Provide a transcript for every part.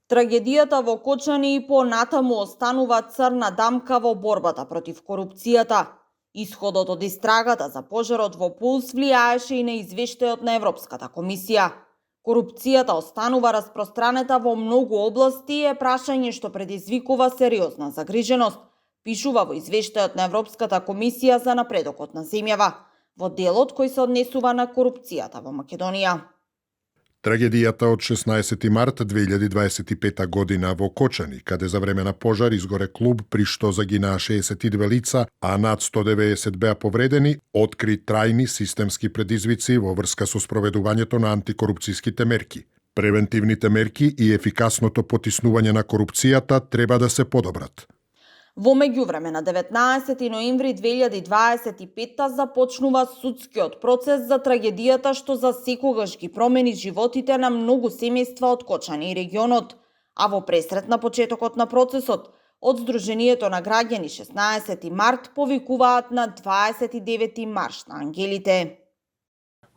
Трагедијата во Кочани и понатаму останува црна дамка во борбата против корупцијата. Исходот од истрагата за пожарот во Пулс влијаеше и на извештајот на Европската комисија. Корупцијата останува распространета во многу области и е прашање што предизвикува сериозна загриженост, пишува во извештајот на Европската комисија за напредокот на земјава, во делот кој се однесува на корупцијата во Македонија. Трагедијата од 16 март 2025 година во Кочани, каде за време на пожар изгоре клуб при што загинаа 62 лица, а над 190 беа повредени, откри трајни системски предизвици во врска со спроведувањето на антикорупцијските мерки. Превентивните мерки и ефикасното потиснување на корупцијата треба да се подобрат. Во меѓувреме на 19 ноември 2025 започнува судскиот процес за трагедијата што засекогаш ги промени животите на многу семејства од Кочани и регионот, а во пресрет на почетокот на процесот, од Сдруженијето на граѓани 16 март повикуваат на 29 марш на ангелите.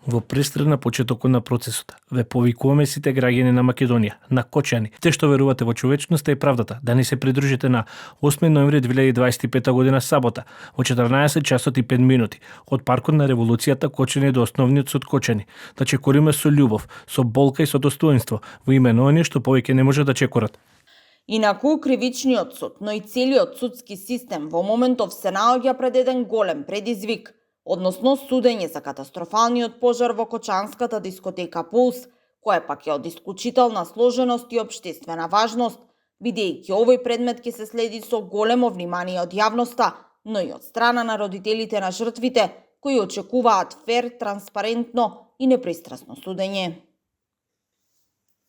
Во престред на почетокот на процесот, ве повикуваме сите граѓани на Македонија, на Кочани, те што верувате во човечноста и правдата, да ни се придружите на 8 ноември 2025 година сабота, во 14 часот и 5 минути, од паркот на Револуцијата Кочани до основниот суд Кочани, да чекориме со љубов, со болка и со достоинство, во име на оние што повеќе не може да чекорат. Инаку кривичниот суд, но и целиот судски систем во моментов се наоѓа пред еден голем предизвик, односно судење за катастрофалниот пожар во кочанската дискотека Пулс, која пак е од исклучителна сложеност и општествена важност, бидејќи овој предмет ќе се следи со големо внимание од јавноста, но и од страна на родителите на жртвите, кои очекуваат фер, транспарентно и непристрасно судење.